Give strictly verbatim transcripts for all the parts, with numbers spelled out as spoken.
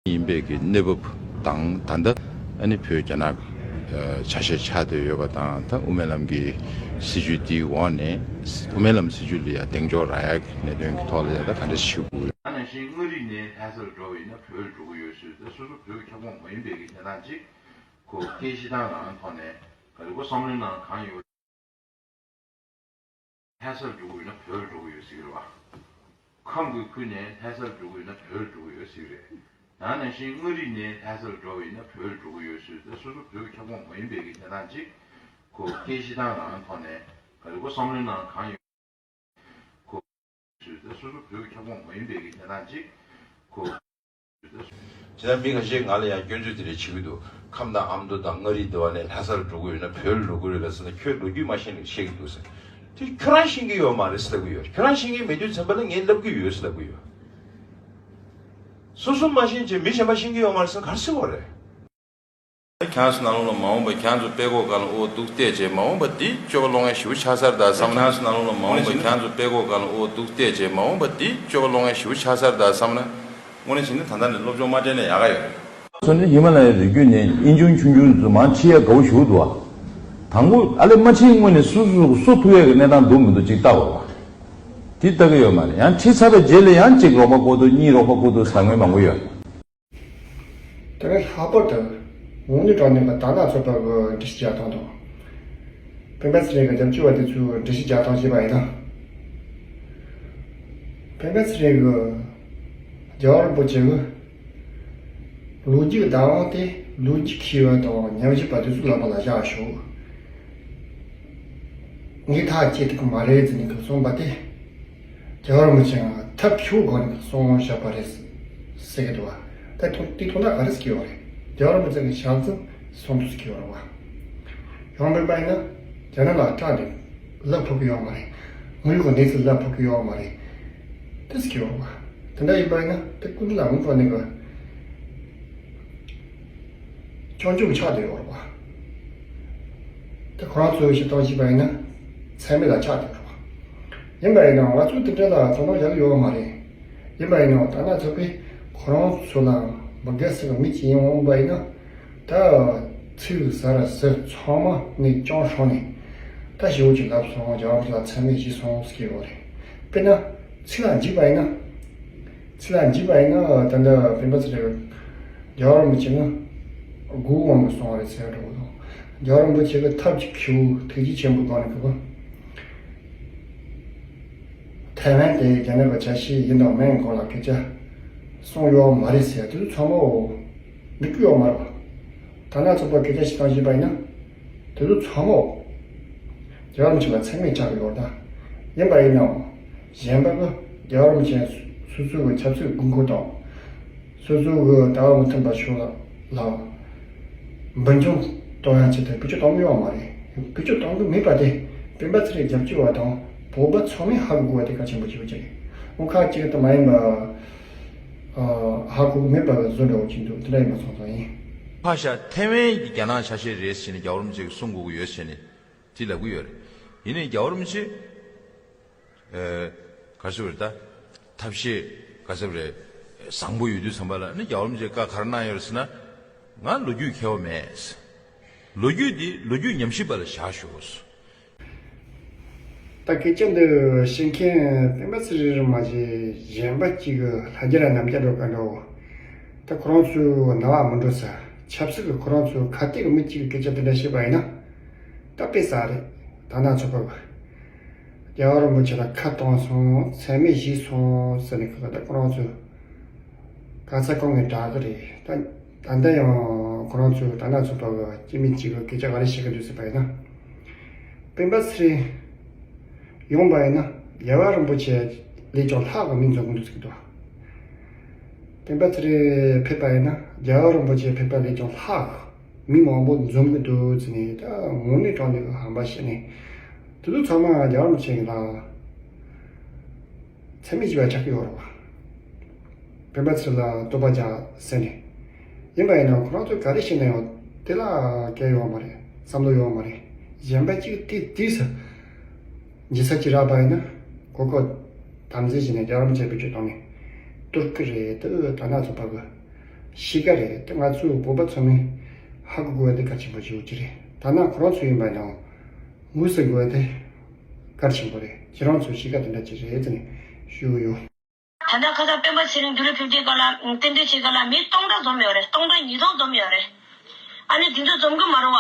ཡིན་པའི་གི་གནས་བབ་དང་། ད་ལྟ་ཨ་ནི་བོད་རྒྱ་ནག་ཆ་ཤས་ཆགས་བསྡད་ཡོད་པ་དང་། ད་དབུ་མའི་ལམ་གྱི་སྲིད་བྱུས་འདིའི་འོག་ནས་དབུ་མའི་ལམ་སྲིད་བྱུས་ལ་ཡང་གདེང་འཇོག་རག་ཡག་གི་གནད་དོན་གྱི་ཐོག་ལ་ཡང་ད་ག་འདྲ་ཞིག་དགོས། ད་ནང་བཞིན་མངའ་རིས་ནས་ལྷ་སར་འགྲོ་བ་ཡིན་ན་བོད་ལ་འགྲོ་གི་ཡོད་ཟེར། ད་སོ་སོ་བོད་ཁྱབ་ཁོངས་མ་ཡིན་པའི་གི་གནས་སྟངས་ཅིག་ཁོ་སྐད་བཤད་སྟངས་རང་ཐོག་ནས་ག་རེ་ཁོ་བསམ་བློའི་ནང་གང་ཡོད། ལྷ་སར་འགྲོ་གི་ཡོད་ན་བོད་ལ་འགྲོ་གི་ཡོད་ཟེར་གི་རེད་བ། ཁམས་ཀྱི་ཁུལ་ནས་ལྷ་སར་འགྲོ་གི་ཡོད་ན་བོད་ལ་འགྲོ་གི་ཡོད་ཟེར་གི་རེད། ད་ནང་བཞིན་མངའ་རིས་ནས་ལྷ་སར་འགྲོ་བ་ཡིན་ན་བོད་ལ་འགྲོ་གི་ཡོད་ཟེར། ད་སོ་སོ་བོད་ཁྱབ་ཁོངས་མ་ཡིན་པའི་གི་གནས་སྟངས་ཅིག་ཁོ་སྐད་བཤད་སྟངས་རང་ཐོག་ནས་ག་རེ་ཁོ་བསམ་བློའི་ནང་གང་ཡོད། ཁོ་ཟེར། ད་སོ་སོ་བོད་ཁྱབ་ཁོངས་མ་ཡིན་པའི་གི་གནས་སྟངས་ཅིག་ཁོ། ཇི་ལྟར་མི་ཁ་ཤས་ང་ལ་ཡང་སྐྱོན་བརྗོད་དེ་འདྲ་བྱེད་ཀྱི་འདུག་ཁམས་དང་ཨ་མདོ་དང་མངའ་རིས་འདི་བ་ནས་ལྷ་སར་འགྲོ་གི་ཡོད་ན་བོད་ལ་འགྲོ་གི་རེད་ལ་ཟེར་ན། ཁྱོད་ལོ་རྒྱུས་མ་ཤེས་ནས་བཤད་ཀྱི་འདུག་ཟེར། དེ་ཁྱོད་རང་ཤེས་ཀྱི་ཡོད་མ་རེད་ཟེར་ལབ་ཀྱི་ཡོད། ཁྱོད་རང་ཤེས་ཀྱི་མེད་དུས་ཙམ་པ་ལ་ངས་ལབ་ཀྱི་ཡོད་ཟེར་ལབ་ཀྱི་ཡོད། སོ་སོ་མ་ཤེས་བྱས་མི་གཞན་པ་ཤེས་ཀྱི་ཡོད་མ་རེད་ཟེར་ན་ག་རེ་ཟེར་བ་རེད། ཁྱེད་ཚོ་ནང་ལོགས་ལ་མ་འོངས་པ་ཁྱེད་ཚོ་དཔྲལ་ཀོག་སྒང་ལ་ཨོ་འདུག་བལྟས་བྱས། མ་འོངས་པ་འདི་སྤྱོད་པ་ལོག་མཁན་ཞེ་པོ་ཆགས་ཚར་ད་བསམ་ན། ཁྱེད་ཚོ་ནང་ལོགས་ལ་མ་འོངས་པ་ཁྱེད་ཚོ་དཔྲལ་ཀོག་སྒང་ལ་ཨོ་འདུག་བལྟས་བྱས། མ་འོངས་པ་འདི་སྤྱོད་པ་ལོག་མཁན་ཞེ་པོ་ཆགས་ཚར་ད་བསམ་ན། དངོས་གནས་བྱས་ན་ད་ལྟ་ནས་སློབ་སྦྱོང་མ་སྤྲད་ན་ཡག་ག་ཡོད་རེད། སོ་ནི་ཧི་མ་ལ་ཡའི་རི་རྒྱུད་ནས་དབྱིན་ཆུང་ཆུང་ཆུང་ཚོ་མང་ཆེ་ཡ་དགའ་བོ་ཞེ་པོ་འདུག་བ། དང་པོ་ཨ་ལེ་མ་ཕྱིན་སྔོན་ནས་སོ་སོ་སོ་ཐུག་ཡ་གི་གནས་སྟངས་འདུག་མི་འདུག་ཅིག་ལྟ་དགོས་པ། དེ་ལྟ་གི་ཡོད་མ་རེད། ཡང་ཁྲིད་ཚར་བའི་རྗེས་ལ་ཡང་གཅིག་རོགས་པ་དགོས་འདུག་གཉིས་རོགས་པ་དགོས་འདུག་ཟེར་དངོས་མང་པོ་ཡོད། དེ་ནས་ལྷག་པར་དུ་དངོས་གནས་དྲང་གནས་ཀྱི་དར་ནག་ཚོགས་པ་གི་སྒྲིག་གཞི་རྒྱག་སྟངས་དང་། སྤེན་པ་ཚེ་རིང་གི་རྒྱབ་སྐྱོར་བ་དེ་ཚོའི་སྒྲིག་གཞི་རྒྱག་སྟངས་བྱས་པ་ཡིན་ན། སྤེན་པ་ཚེ་རིང་གི་རྒྱལ་བ་རིན་པོ་ཆེ་གི་ལོ་རྒྱུས་བདག་དབང་དེ་ལོ་རྒྱུས་མཁས་པ་དང་ཉམས་ཞིབ་པ་དེ་ཚོའི་ལག་པ་ལ་བཞག་ཤོག་ངས་ཐག་བཅད་ཐུབ་ཀྱི་མ་རེད་ཟེར་ནས་གསུངས་པ་དེ། རྒྱལ་བ་རིན་པོ་ཆེའང་ཐབས་སྐྱོ་བོའི་སྒོ་ནས་གསུངས་བཞག་པ་རེད་ཟེར་གྱི་འདུག་བ། ད་དུང་དེ་དོན་དག་ག་རེ་ཟེར་གྱི་ཡོད་རེད། རྒྱལ་བ་རིན་པོ་ཆེ་གི་ཞལ་འཛོམས་སོང་འདུག་ཟེར་གྱི་ཡོད་རེད་བ། ཡང་མིན་པ་ཡིན་ན་རྒྱ་ནག་ལ་སྐྲག་ནས་ལབ་ཕོད་ཀྱི་ཡོད་མ་རེད། དངུལ་གྱི་གནས་ཚུལ་ལབ་ཕོད་ཀྱི་ཡོད་མ་རེད། དེ་ཟེར་གྱི་ཡོད་རེད་བ། དེ་འདྲ་ཡིན་པ་ཡིན་ན་དེ་ཀུན་ལ་དངུལ་གྱི་གནས་ཀྱི་སྐྱོན་བརྗོད་ཆགས་བསྡད་ཡོད་རེད་བ། དེ་ཁོ་རང་ཚོའི་བྱེད་སྟངས་བྱས་པ་ཡིན་ན་ཚད་མེད་ལ་ཆགས་བསྡད་ཡོད་རེད་བ། ཡིན་པ་ཡིན་ནའང་ང་ཚོས་དེ་འདྲ་ལ་དོ་སྣང་རྒྱག་གི་ཡོད་མ་རེད། ཡིན་པ་ཡིན་ནའང་དར་ནག་ཚོགས་པས་ཁོ་རང་ཚོ་ལ་མི་དགའ་ས་གི་མི་ཅིག་ཡིན་འོང་པ་ཡིན་ན། ད་ཚིག་ཟ་ར་ཟ་ཚང་མ་ནས་ཅང་ཧྲང་ནས་ད་ཞེ་པོ་ཅིག་ལབ་སོང་། རྒྱལ་བ་ལ་ཚད་མེད་བྱས་སོང་ཟེར་གྱི་ཡོད་རེད། དཔེར་ན་ཚིག་ལ་འཇིགས་པ་ཡིན་ན། ཚིག་ལ་འཇིགས་པ་ཡིན་ན་ད་ལྟ་སྤེན་པ་ཚེ་རིང་རྒྱལ་བ་རིན་པོ་ཆེ་ནི་སྒོ་དབང་གིས་སོང་བ་རེད་ཟེར་འགྲོ་གི་འདུག་རྒྱལ་བ་རིན་པོ་ཆེ་གི་ཐབས་ཀྱི་ཁྱེའུ་ཐུགས་རྗེ་ཆེན་པོའི་སྒང་ནས་གི་གོ་ཐའེ་ཝན་དེ་རྒྱ་ནག་གི་ཆ་ཤས་ཡིན་དང་མིན་སྐོར་ལ་སྐད་ཆ་གསུངས་ཡོད་མ་རེད་ཟེར། དེ་ཚོ་ཚང་མ་འོ་འགྲིག་གི་ཡོད་མ་རེད་བ། དར་ནག་ཚོགས་པ་སྐད་ཆ་བཤད་སྟངས་བྱས་པ་ཡིན་ན། དེ་ཚོ་ཚང་མ་འོ། རྒྱལ་བ་རིན་པོ་ཆེ་ལ་མཚན་སྨད་ཆགས་ཀྱི་ཡོད་རེད་ད། ཡིན་པ་ཡིན་ནའང་། གཞན་པ་གི་རྒྱལ་བ་རིན་པོ་ཆེ་སོ་སོའི་གི་ཆབ་སྲིད་དགོས་མཁོ་དང་། སོ་སོའི་གི་ལྟ་བ་མི་མཐུན་པ་ཕྱོགས་ལ་འབུར་འཇོམས་གཏོང་ཡ་ཆེད་དུ་བེད་སྤྱོད་གཏོང་གི་ཡོད་མ་རེད། བེད་སྤྱོད་གཏོང་གི་མེད་པ་དེ་སྤེན་པ་ཚེ་རིང་རྒྱབ་སྐྱོར་བ་དང་བོད་པ་ཚང་མས་ཧ་གོ་དགོས་པ་དེ་གལ་ཆེན་པོ་ཞིག་རེད། དངོས་ཁག་ཅིག་ཏུ་མ་ཡིན་པ། ཨ། ཧ་གོ་མེད་པ་བཟོ་འདྲ་བོ་ཅིག་འདུག་དེ་འདྲ་ཡིན་པ་སོང་ཙང་ཡིན། ཕ་ཤ་ཐེ་ཝན་གྱི་རྒྱ་ནག་ཆ་ཤས་རེད་ཟེར་ནས་རྒྱལ་བ་རིན་པོ་ཆེ་གིས་གསུང་དགོས་ཀྱི་ཡོད་ཟེར་ནས་དེ་ལབ་ཀྱི་ཡོད་རེད། ཡིན་ནའི་རྒྱལ་བ་རིན་པོ་ཆེ། ཨེ། ག་རེ་ཟེར་བ་རེད་ད། ཐབས་ཤེས་ག་ཟེར་བ་རེད། བཟང་པོ་ཡོད་དུས་ཙམ་པ་ལ་ནི་རྒྱལ་བ་རིན་པོ་ཆེས་བཀའ་ག་རེ་གནང་ཡོད་རེད་ཟེར་ན། ང་ལོ་རྒྱུས་མཁས་པ་མེད། ལོ་རྒྱུས་འདི་ལོ་རྒྱུས་ཉམས་ཞིབ་པ་ལ་བཞག་ཤོག་ད་སྐད་ཆ་འདི་བཤད་མཁན་སྤེན་པ་ཚེ་རིང་རིང་མ་ཞིག་གཞན་པ་གཅིག་གི་ལྷ་རྒྱ་ར་ནམ་རྒྱ་འགྲོ་ག་འགྲོ། ད་ཁོ་རང་ཚོའི་ནང་ལ་མི་འགྲོ་ས། ཆབ་སྲིད་ཀྱི་ཁོ་རང་ཚོའི་ཁ་གཏད་ཀྱི་མི་གཅིག་གི་སྐད་ཆ་འདི་འདྲ་བཤད་པ་ཡིན་ན། ད་དཔེ་ས་རེད། ད་ན་ཚོད་པ་གི། རྒྱལ་བ་རིན་པོ་ཆེ་ལ་ཁ་གཏོང་སོང་། མཚན་སྨད་བྱས་སོང་ཟེར་ནས་ཁ་ད་ཁོ་རང་ཚོའི། ག་ས་གང་ངས་གྲགས་ཀྱི་རེད། ད་ད་ལྟ་ཡང་ཁོ་རང་ཚོས་ད་ན་ཚོད་པ་གི་སྐྱེ་མི་གཅིག་གི་སྐད་ཆ་ག་རེ་བཤད་ཀྱི་འདུག་ཟེར་བ་ཡིན་ན། སྤེན་པ་ཚེ་རིང་ཡོང་བ་ཡིན་ན་རྒྱལ་བ་རིན་པོ་ཆེ་ལས་ཀྱང་ལྷག་གི་མི་འཛོམས་ཀྱི་འདུག་ཟེར་གྱི་འདུག་སྤེན་པ་ཚེ་རིང་ཕེབས་པ་ཡིན་ན་རྒྱལ་བ་རིན་པོ་ཆེ་ཕེབས་པ་ལས་ཀྱང་ལྷག་མི་མང་པོ་འཛོམས་ཀྱི་འདུག་ཟེར་ནས་ད་དངོས་གནས་དྲང་གནས་ཀྱི་ཧམ་པ་བཤད་ནས་དེ་ཚོ་ཚང་མ་རྒྱལ་བ་རིན་པོ་ཆེ་ལ། མཚན་སྨད་བྱས་པ་ཆགས་ཀྱི་ཡོད་རེད་བ། སྤེན་པ་ཚེ་རིང་ལ་བསྟོད་པ་རྒྱག་ཟེར་ནས། ཡིན་པ་ཡིན་ན་ཁོ་རང་ཚོས་ག་རེ་བཤད་ན་ཡང་དེ་ལ་སྐད་ཡོད་མ་རེད། བསམ་བློ་ཡོད་མ་རེད། གཞན་པ་གཅིག་དེ་དུས་སུ་འཇིགས་ས་ཅིག་རག་པ་ཡིན་ན་གོ་སྐབས་དམ་འཛིན་བྱས་ནས་རྒྱལ་རབས་ཆེ་བེད་སྤྱོད་བཏང་ནས་གཏོར་གི་རེད། དེ་ད་ན་ཚོད་པ་གི་ གཤིས་ཀ་རེད། ད་ང་ཚོ་བོད་པ་ཚང་མས་ཧ་གོ་དགོས་པ་དེ་གལ་ཆེན་པོ་ཞིག་ཡོད་ཀྱི་རེད། ད་ན་ཁོ་རང་ཚོ་ཡིན་པ་ཡིན་ནའང་ངོས་ཟིན་དགོས་པ་དེ་གལ་ཆེན་པོ་རེད། ཁྱེད་རང་ཚོ་གཤིས་ཀ་དེ་འདྲ་ཅིག་རེད་ཟེར་ནས་ཞུ་གི་ཡོད། ད་ལྟ་ཁ་སང་སྤེན་པ་ཚེ་རིང་བདུད་རུ་ཕེབས་དུས་སྐབས་ལ་རྟེན་འབྲེལ་བྱེད་སྐབས་ལ་མི་སྟོང་ཕྲག་འཛོམས་ཡོད་རེད། སྟོང་ཕྲག་ཉིས་སྟོང་འཛོམས་ཡོད་རེད། ཨ་ནི་དེ་ཚོ་འཛོམས་གི་མ་རེད་བ།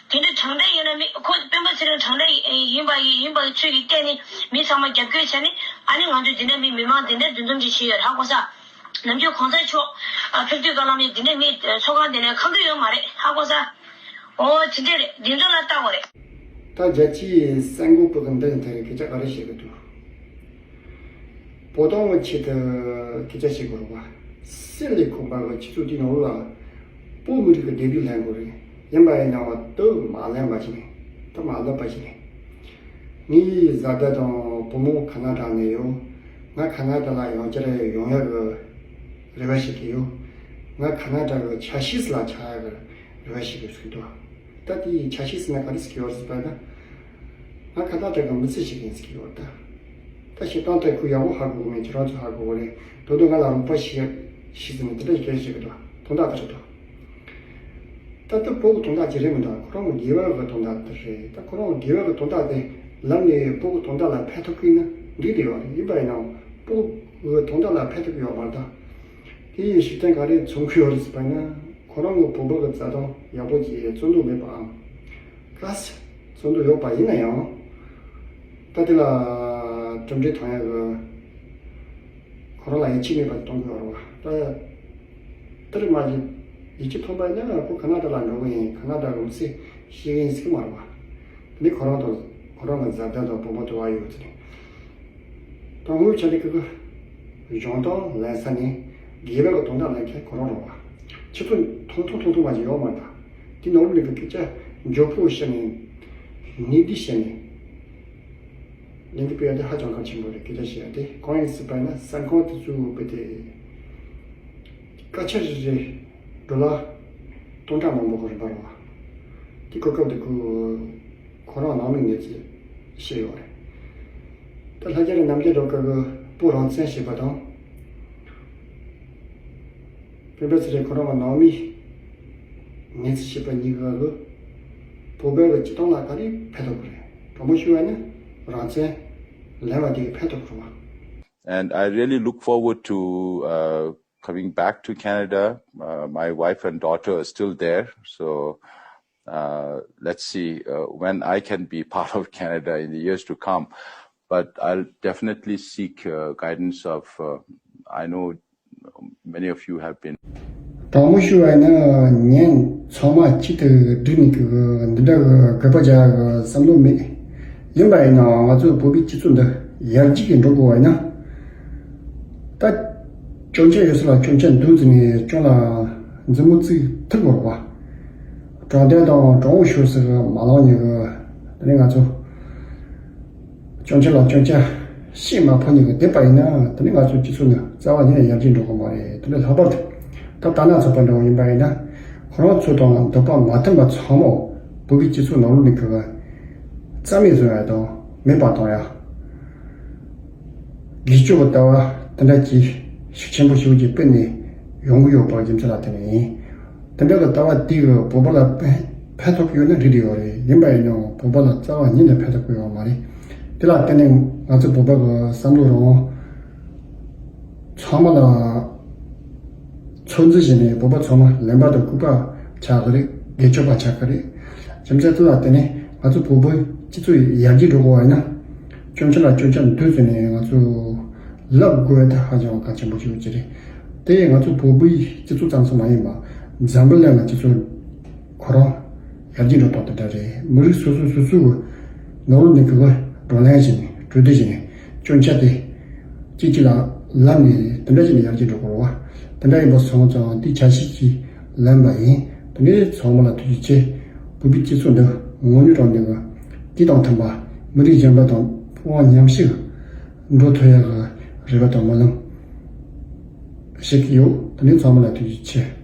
དེ་འདྲ་དྲང་གནས་ཡིན་ན་མི་ཁོ་སྤེན་པ་ཚེ་རིང་དྲང་གནས་ཡིན་པ་ཡིན་ཡིན་པ་ཚོད་ཀྱིས་བལྟས་ནས་མི་ཚང་མ་རྒྱབ་སྐྱོར་བྱས་ནས་ཨ་ནི་ང་ཚོ་འདི་འདྲ་མི་མི་མང་འདི་འདྲ་འདུ་འཛོམས་ཅིག་བྱས་ཡོད་རེད། ཧ་གོ་ས། ནམ་རྒྱུན་གོང་ས་མཆོག་ཨ་ཕེབས་དུས་སྐབས་ལ་མི་འདི་འདྲ་མི་ཚོགས་ཁང་འདི་ནས་ཁ་འདུ་ཡོད་མ་རེད། ཧ་གོ་ས། ཨོ་དེ་འདྲ་རེད། འདི་ཚོ་ལ་ལྟ་དགོས་རེད། ད་རྒྱལ་སྤྱིའི་གསར་འགོད་པ་གི་འདི་ནས་དེ་རིང་སྐད་ཆ་ག་རེ་བཤད་གི་འདུག་བོད་དོན་གྱི་ཆེད་དུ་སྐད་ཆ་བཤད་དགོས་རེད་བ། སྲིད་ལས་ཁུངས་པ་གི་ཆུ་ཚོད་དེའི་ནང་ལ་བོད་མི་རིགས་ཀྱི་བདེ་སྡུག་ལེན་དགོས་རེད། ཡིན་པ་ཡིན་ནའང་དུ་མ་ལེན་པ་ཞིག་རེད། དུ་མ་ལེན་པ་ཞིག་རེད། ངའི་བཟའ་ཟླ་དང་བུ་མོ་ཁ་ན་ཌ་ནས་ཡོད། ང་ཁ་ན་ཌ་ལ་ཡང་བསྐྱར་ཡོང་ཡག་གི་རེ་བ་བྱེད་ཀྱི་ཡོད། ང་ཁ་ན་ཌ་གི་ཆ་ཤས་ལ་ཆགས་ཡག་གི་རེ་བ་བྱེད་ཀྱི་ཡོད་ཟེར་གྱི་འདུག་ད་དེའི་ཆ་ཤས་ཟེར་ན་ག་རེ་ཟེར་གྱི་ཡོད་ཟེར་བ་ན། ང་ཁ་ན་ཌ་གི་མི་ཚེ་ཞིག་ཡིན་ཟེར་གྱི་ཡོད་ད། ད་བཤད་སྟངས་དེ་ཁོ་ཡག་པོ་ཧ་གོ་གི་མེད། ཁྱེད་རང་ཚོ་ཧ་གོ་གི་རེད། དོ་དོ་ང་ལ་རོགས་པ་བྱེད་ཤིག་ཟེར་ནས་དེ་འདྲ་ཞིག་བཤད་ཀྱི་འདུག་དོན་དག་དེ་རེད་འདུག་ད་ལྟ་བོད་ཀྱི་དོན་དག་ཅིག་རེད་མི་འདུག་ཁོ་རང་གི་དགེ་བ་གི་དོན་དག་དེ་རེད། ད་ཁོ་རང་གི་དགེ་བ་གི་དོན་དག་དེ་ལམ་ནས་བོད་ཀྱི་དོན་དག་ལ་ཕན་ཐོགས་ཀྱི་ན་འགྲིག་བསྡད་ཡོད་རེད། ཡིན་པ་ཡིན་ནའང་བོད་ཀྱི་དོན་དག་ལ་ཕན་ཐོགས་ཀྱི་ཡོད་མ་རེད་ད། དེ་ཡི་ཤུགས་རྐྱེན་ག་རེ་མཚོན་གྱི་ཡོད་རེད་ཟེར་བ་ན། ཁོ་རང་གི་བོད་པ་གི་རྩ་དོན་ཡག་པོ་ཅིག་བརྩི་འཇོག་མེད་པའམ། གལ་སྲིད་བརྩི་འཇོག་ཡོད་པ་ཡིན་ན་ཡང་། ད་དེ་ལ་གྲུབ་འབྲས་ཐོན་ཡག་གི་ཁོ་རང་ལ་ཡིད་ཆེས་མེད་པ་གཏོང་གི་ཡོད་རེད་བ། ད་དེར་མ་གཞི་ཡིད་ཆེས་ཐོན་པ་ཡིན་ན་ཁོ་ཁ་ན་ཌ་ལ་འགྲོ་གི་ཡིན། ཁ་ན་ཌ་གི་མི་ཚེ་ཤེས་ཀྱི་ཡིན་ཟེར་གྱི་མ་རེད་བ། དེ་ནི་ཁོ་རང་དང་ཁོ་རང་གི་བཟའ་ཟླ་དང་བུ་མོ་དུ་བ་ཡོད་ཚེ། དང་པོའི་ཆ་ནས་ཀྱི་གཞུང་དང་ལེན་ས་ནས་དགེ་བའི་གི་དོན་དག་ལེན་མཁན་ཁོ་རང་རེད་བ། ཁྱེད་ཚོ་ཐུང་ཐུང་ཐུང་ཐུང་མ་ཞིག་ཡོད་མ་རེད། དེ་ནོར་ལུག་གི་སྐད་ཆ་མགྱོགས་པོ་བཤད་ནས་ནི་འདི་བཤད་ནས་ལེན་གི་སྤེལ་ཡ་དེ་ཧ་ཅང་གལ་ཆེན་པོ་རེད། སྐད་ཆ་བཤད་ཡ་དེ་གང་ཡིན་ཟེར་བ་ན་ས་ཁོངས་དེ་ཚོའི་དཔེ་དེ་སྐད་ཆ་རེ་རེ་འགྲོ་ལ་སྟོང་ཕྲག་མང་པོ་གི་རིན་པ་རེད་བ། དེ་གོ་སྐབས་དེ་ཁོ་ཁོ་རང་ནང་མི་ངེས་ཅིག་བཤད་ཡོད་རེད། ད་ལྷ་རྒྱལ་རི་རྣམ་རྒྱལ་སྒྲོལ་དཀར་གི་བོད་རང་བཙན་ཞེས་པ་དང་། སྤེན་པ་ཚེ་རིང་ཁོ་རང་གི་ནང་མི་ངེས་ཅིག་བཤད་པ་གཉིས་ཀ་གི་བོད་པའི་གི་སྤྱི་བཏང་ལ་ག་རེ་ཕན་ཐོགས་ཀྱི་རེད། དྲང་པོ་ཞུ་བ་ནི་རང་བཙན་ལེན་པ་དེ་གི་ཕན་ཐོགས་ཀྱི་རེད་བ། And I really look forward to uh, coming back to Canada. Uh, my wife and daughter are still there. So uh, let's see uh, when I can be part of Canada in the years to come. But I'll definitely seek uh, guidance of, uh, I know many of you have been. དྲང་མོ་ཞུ་བ་ཡིན་ན་ངས་ཚང་མ་གཅིག་ཏུ་བསྒྲིལ་ནས་ཀྱི་འདི་འདྲ་གི་དགོས་པ་རྒྱག་གི་བསམ་བློ་མེད། ཡིན་པ་ཡིན་ནའང་ང་ཚོའི་བོད་པའི་སྤྱི་ཚོགས་འདི་ཡར་རྒྱས་ཀྱི་འགྲོ་དགོས་པ་ཡིན་ན། ད་སྐྱོན་ཆ་ཡོད་ས་ལ་སྐྱོན་ཆ་འདུག་ཟེར་ནས་སྐྱོན་ལ་མཛུབ་མོ་བཙུགས་ཐུབ་དགོས་རེད་བ། དྲང་བདེན་དང་དྲང་བོ་ཤོར་ཟེར་མ་ལངས་ཉེ་གི་དེ་ནས་ང་ཚོ་སྐྱོན་ཆ་ལ་སྐྱོན་ཆ་བཤད་མ་ཕོད་ཉེ་གི་བསྡད་པ་ཡིན་ན་དེ་ནས་ང་ཚོའི་སྤྱི་ཚོགས་ནི་རྩ་བ་ཉིད་ནས་ཡར་རྒྱས་འགྲོ་གི་མ་རེད། དེ་ནས་ལྷག་པར་དུ་ད་ལྟ་ན་ཚོགས་པ་འདྲ་བོ་ཡིན་པ་ཡིན་ན་ཁོ་རང་ཚོ་དང་འདོད་པ་མ་མཐུན་པ་ཚང་མ་བོད་པའི་སྤྱི་ཚོགས་ནང་ལོགས་ནས་གི་རྩ་མེད་བཟོ་ཡ་དང་མེད་པ་གཏོང་ཡ། སྒེར་གཅོད་ཀྱི་ལྟ་བ་དེ་འདྲ་ཅིག་ཤུགས་ཆེན་པོ་ཞིག་གིས་སྤེལ་ནས་ཡོང་གི་ཡོད་པ་རྒྱུ་མཚན་ལ་བརྟེན་ནས་ཡིན། དེ་འདྲ་གི་ལྟ་བ་དེ་གིས་བོད་པ་ལ་ཕན་ཕན་ཐོགས་ཡོད་ན་འགྲིག་གི་ཡོད་རེད། ཡིན་པ་ཡིན་ནའང་བོད་པ་ལ་རྩ་བ་ཉིད་ནས་ཕན་ཐོགས་ཀྱི་ཡོད་མ་རེད། དེ་ལ་བརྟེན་ནས་ང་ཚོ་བོད་པ་གི་བསམ་བློ་རང་ཚང་མ་ལ་ཚོད་འཛིན་བྱས་ནས་བོད་པ་ཚང་མ་ལེན་པ་དང་ལྐུགས་པ་ཆགས་ཀྱི་རེད། སྒེར་གཅོད་པ་ཆགས་ཀྱི་རེད། རྒྱུ་མཚན་དེ་ལ་བརྟེན་ནས་ང་ཚོ་བོད་པའི་སྤྱི་ཚོགས་ཡར་རྒྱས་འགྲོ་དགོས་པ་ཡིན་ན། སྐྱོན་ཆ་ལ་སྐྱོན་ཆ་འདུག་ཟེར་ནས་ང་ཚོ་ལབ་དགོས་པ་དེ་ཧ་ཅང་གལ་ཆེན་པོ་ཞིག་ཡོད་ཀྱི་རེད། དེ་ང་ཚོ་བོད་པའི་སྤྱི་ཚོགས་ཙམ་ཞིག་མ་ཡིན་པ་འཛམ་བུ་གླིང་གི་སྤྱི་ཚོགས་ཁོ་རང་ཡར་རྒྱས་འགྲོ་སྟངས་དེ་འདྲ་རེད། མི་རིགས་སོ་སོ་སོ་སོའི་ནང་ལོགས་ནས་གི་བགྲོ་གླེང་བྱས་ནས་གྲོས་བསྡུར་བྱས་ནས་སྐྱོན་ཆ་དེ་གཅིག་གཅིག་ལ་ལབ་ནས་དེ་འདྲ་བྱས་ནས་ཡར་རྒྱས་འགྲོ་དགོས་རེད་བ། དེ་འདྲ་ཡིན་པ་སོང་ཙང་དེ་ཆ་ཤས་ཀྱིས་ལེན་པ་ཡིན། དེ་ནས་ཚང་མ་ལ་ཐུགས་རྗེ་ཆེ། བོད་པའི་སྤྱི་ཚོགས་འདི་ངོ་ནས་དྲང་བདེན་གྱི་དེ་དང་མཐུན་པ་མི་རིགས་གཞན་པ་དང་དབང་ཉམས་ཞིག་འགྲོ་ཐུབ་ཡག་གི་རེ་བ་དང་སྨོན་ལམ་བྱེད་ཀྱི་ཡོད། དེ་ནས་ཚང་མ་ལ་ཐུགས་རྗེ་ཆེ།